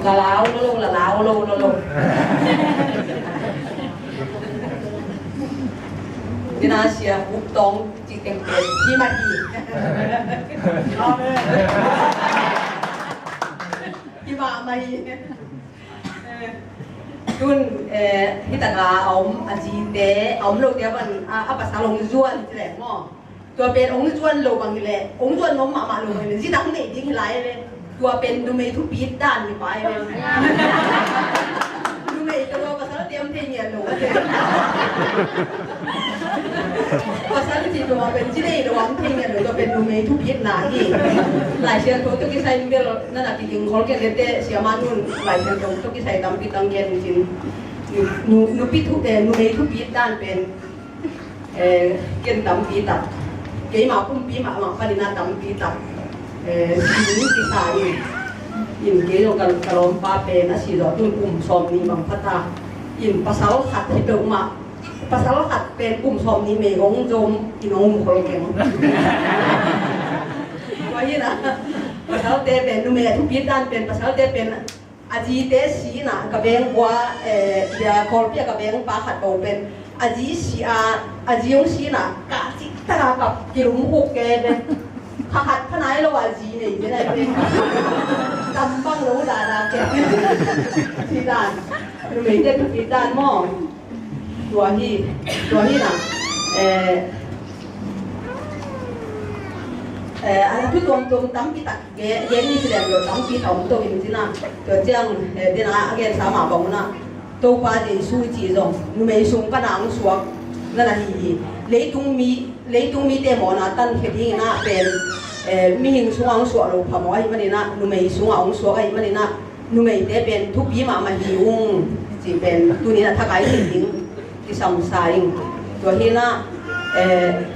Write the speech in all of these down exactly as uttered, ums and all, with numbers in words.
Lalau lo lo, lalau lo lo lo. Tina sia, hup tong ci teng teng hi mah hi. Hi mah mah hi. Tun, eh, hi taka a om a zite, a om lote a van, a, a pasal hong zuan ci leng maw? Tua pen hong zuan lo bang hi leh, hong zuan nuam mahmah lo bang hi leh, zi dang nei ding hi lai ve. Tua pen numei thupit dan hi pai ve. Numei tawh pasalte om thei ngiat lo ve. Pasal cih tungah pen ci nei lo a om thei ngiat lo, tua pen numei thupitna hi. Lai Siangtho tawh kisai in bel na na kiging khol kei leh teh, siamah nun Lai Siangtho tawh kisai tampi tang gen cin. Nu, nu, nupi thu, eh, numei thupit dan pen, eh, ken tampi tak, keima pumpi mahmah panin a tampi tak, eh, si ding kisa in. In kei zong ka, ka lawmpa pen a si zawh tun kum sawmnih bang pha ta. In pasal khat hi peuhmah, pasal khat pen kum sawmnih mei hong zom in hong um khol keng. Tua hi na, pasalte pen, numei a thupit dan pen, pasalte pen a zite si na, ka veng kua, eh, bia Kawlpi a ka veng pa khat ko pen a zi si a, a zi hong si na, ka cih taka ka kilum khuk ke pen. Kha khat pha nai lo a zi nei te nai pen. Tam bang lo da da ke. Ci dan. Numeite thupit dan maw? Tua hi, tua hi na. Eh, eh, a thu tuamtuam tampi tak gen, gen ni ci lem lo, tampi tak om to in ci na. Tua ciang, eh, den a, a gensa mah bang na. Topa Jesu ci zong numei sung pan a hong suak na na hi hi. Leitung mi, leitung mite mawhna tankhia dingin a pen, eh, mihing sungah hong suak lo phamawh ahih manin a, numei sungah hong suak ahih manin a, numeite pen thupi mahmah hi ung, ci pen tuni-in a thakai thei ding kisam sa ing. Tua hi na, eh,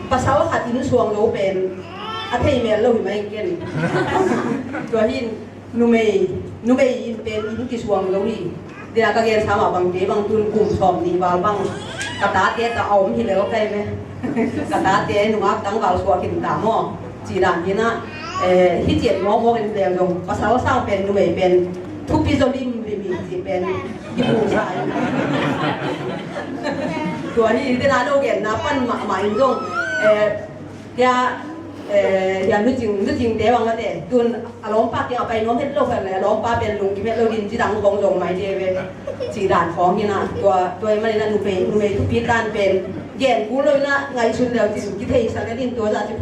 pasal khat inn suang zo pen a thei mel lo hi mai ken. Tua hi in numei, numei inn pen inn kisuang zo hi. Dia ka gensa mah bang kei bang tun kum sawmnih val bang ka tate ta a om hi lel kai me. Ka tate nungak tangval suak khin ta maw? Ci dan hi na, eh, hi ciat mawkmawk in leng zong pasal sang pen numei pen thupi zaw limlim hi ci pen kimu sa hi. Tua hi, dena no genna pan mahmah in zong, eh, tia, eh, tia nucing, nucingte bang mate tun a lawmpa kiang a pai nuam het lo khan le a lawmpa pen lungkim het lo din ci dang khong zong mai te ve. Ci dan khong hi na, tua, tua hi manin a numei, numei thupi dan pen gen kul lo in a ngaihsun leu cin kitheisak le din tua zah ci